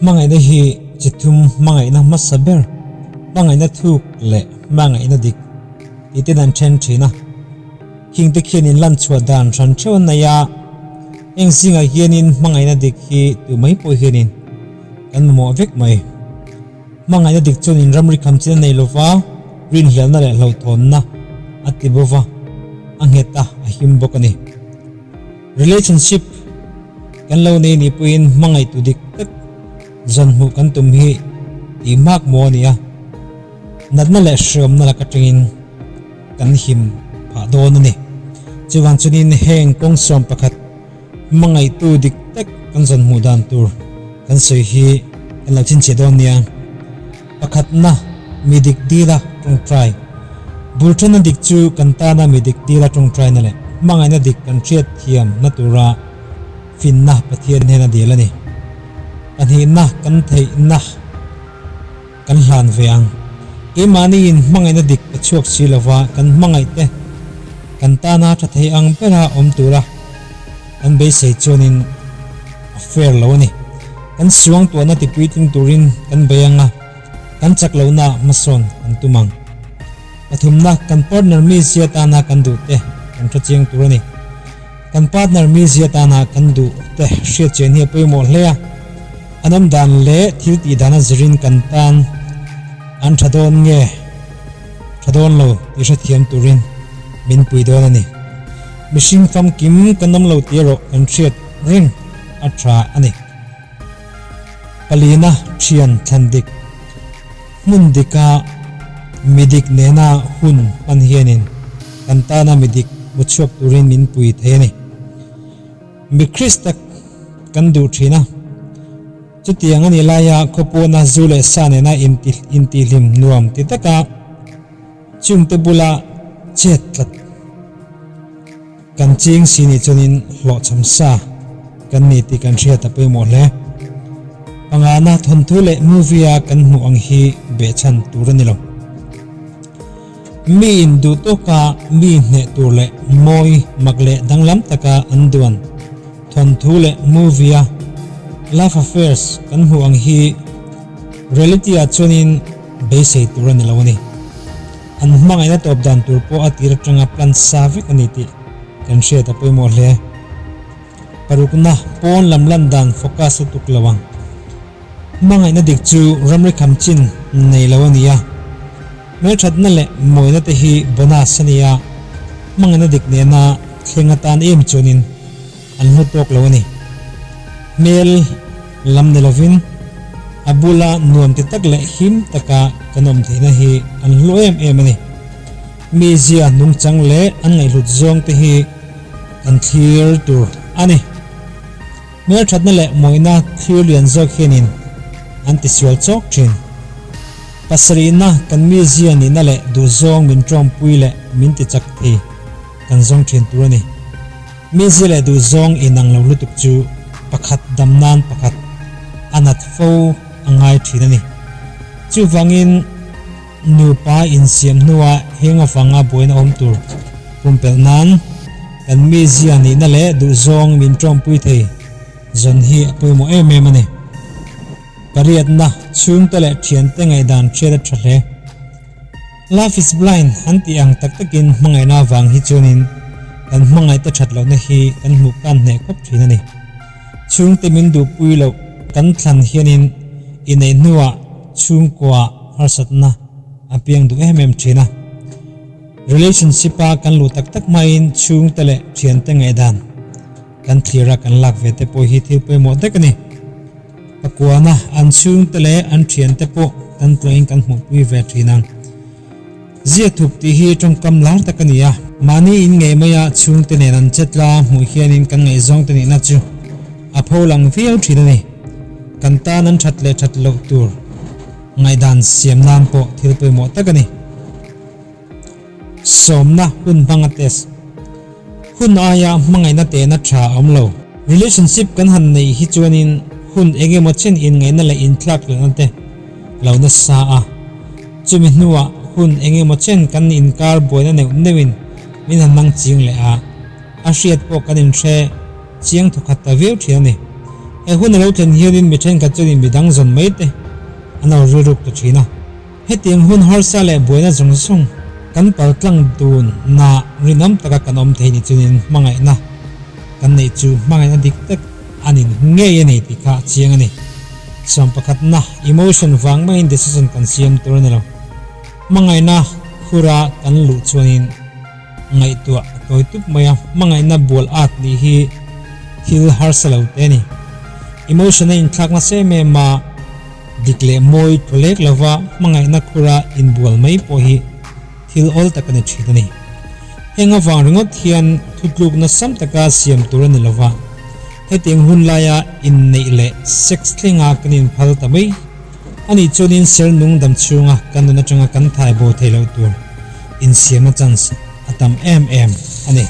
Hmangaihna hi chi thum hmangaihna hmasa ber, hmangaihna thuk leh hmangaihna dik tih ten an then thin a. Khing te khian in lan chhuah dan hran theuh an nei a, heng zingah hianin hmangaihna dik hi tu mai pawh hianin kan mamawh vek mai. Hmangaihna dik chuan in ramri kham chin a nei lova, rinhlelhna leh hlauhthawnna a ti bo va, a nghet a, a him bawk a ni. Relationship kan lo nei nih pawhin hmangaihtu dik tak zawn hmuh kan tum hi tih hmak maw a ni a, natna leh hreawmna lak atangin kan him phah dawn a ni. Chuvang chuanin heng kawng sawm pakhat hmangaihtu dik tak kan zawn hmuh dan tur kan sawi hi kan lo chhinchhiah dawn nia. Pakhatna, mi dik dila tawngtai. Bul thenna dik chu kan tana mi dik dila tawngtaina leh hmangaihna dik kan hriat thiamna tura finna Pathian hnena dil a ni. Pahnihna, kan theihna kan hlan ve ang. Keimahniin hmangaihna dik pe chhuak si lova kan hmangaihte kan tana tha thei ang bera awm tura kan beisei chuanin a fair lo a ni. Kan suang tuahna tipuitling turin kan bei ang a, kan chak lohna hmasawn kan tum ang. Pathumna, kan partner mizia tana kan duh te kan hre chiang tur a ni. Kan partner mizia tana kan duh te hriat chian hi a pawimawh hle a, an awm dan leh thil tih dana zirin kan tan an tha dawn nge tha dawn lo tih hrethiam turin min pui dawn a ni. Mihring famkim kan awm lo tih erawh kan hriat reng a tha a ni. Palina thian thlan dik, hmun dika mi dik nena hun hman hianin kan tana mi dik hmu chhuak turin min pui thei a ni. Mi Krista kan duh thin a, chutiang a nih laia khawpawna zu leh sa nena intihhlim nuam ti taka chungte bula chet tlat Kan ching si nih chuanin hlawhchham sa kan ni tih kan hriat a pawimawh hle. Pangana thawnthu leh movie a kan hmuh ang hi behchhan tur a ni lo. Mi in duh tawka mi hneh tur leh mawi mak leh danglam taka an duan thawnthu leh movie a love affairs kan hmuh ang hi reality ah chuanin beisei tur a ni lo a ni. An hmangaihna tawp dan tur pawh a tir atanga plan sa vek a ni tih kan hriat a pawimawh hle. Parukna, pawn lam lan dan focus lutuk lo ang. Hmangaihna dik chu ramri kham chin nei lo a ni a. Hmelthatna leh mawina te hi bonus a ni a, hmangaihna dik nena thleng atan em chuanin an hlu tawk lo a ni. Hmel lam ni lovin a bula nuam ti tak leh him taka kan awm theihna hi an hlu em em a ni. Mizia nungchang leh an ngaihhlut zawng te hi kan thlir tur a ni. Hmelthatna leh mawina thlir lian zawk hianin an tisual chawk thin. Pasarihna kan mizia nihna leh duhzawng min tawngpui leh min tichak thei kan zawng thin tur a ni. Mizia leh duhzawng inang lo lutuk chu pakhat dam nan pakhat a nat fo a ngai thin a ni. Chuvangin nupa insiam hnua heng avanga buaina awm tur pumpelh nan kan mizia nihna leh duhzawng min tawmpui thei zawn hi a pawimawh em em a ni. Pariatna, chhungte leh thiante ngaihdan hriat a tha hle. Love is blind an tih ang tak takin hmangaihna avang hi chuanin kan hmangaihte that lohna hi kan hmuh kan hneh khawp thin a ni. Chhungte min duhpui loh kan thlan hianin inneih hnuah chhungkua harsatna a piang duh em em thin a. Relationship a kan luh tak tak hmain chhungte leh thiante ngaihdan kan thlir a kan lak ve te pawh hi thil pawimawh dek a ni. Pakuana an chhungte leh an thiante pawh kan tlawhin kan hmuhpui ve thin ang. Zia thup tih hi tawngkam lar tak a ni a, mahni in ngei maia chhungte nen an chetla hmuh hianin kan ngaihzawngte nihna chu a pho lang viau thin a ni. Kan tan an that leh that loh tur ngaihdan siam nan pawh thil pawimawh tak a ni. Sawmna hun hmanga test. Hun aia hmangaihna tehna tha a awm lo. Relationship kan han neih hi chuanin hun eng emaw chen inngaihna leh inthlak hlelhna te lo nasa a. Chumi hnuah hun eng emaw chen kan inkar buaina neuh neuhin min han nang ching leh a, a hriat pawh kan inhre chiang thawkhat ta viau thin a ni. He hun a lo thlen hianin mi thenkhat chuanin midang zawn mai te an lo rilruk ta thin a. Hetiang hun harsa leh buaina zawng zawng kan paltlang dun na rinawm taka kan awm thei ni chuanin hmangaihna kan neih chu hmangaihna dik tak a ni ngei a ni tih kha a chiang a ni. Sawmpakhatna, Emotion vang maiin decision kan siam tur a ni lo. Hmangaihna khura kan luh chuanin ngaihtuah a tawi tup mai a, hmangaihna bual at nih hi thil harsa lo te a ni. Emotion a inthlak nasa em em a, dik leh mawi thaw lek lova hmangaihna khura inbual mai pawh hi thil awl tak a ni thin a ni. Heng avang ringawt hian thutlukna sam taka siam tur a ni lova, hetiang hun laia inneih leh sex thlenga kan inphal ta mai a nih chuanin ser nung dam chhunga kan nun atanga kan thai bo thei loh tur insiamna chance a tam em em a ni.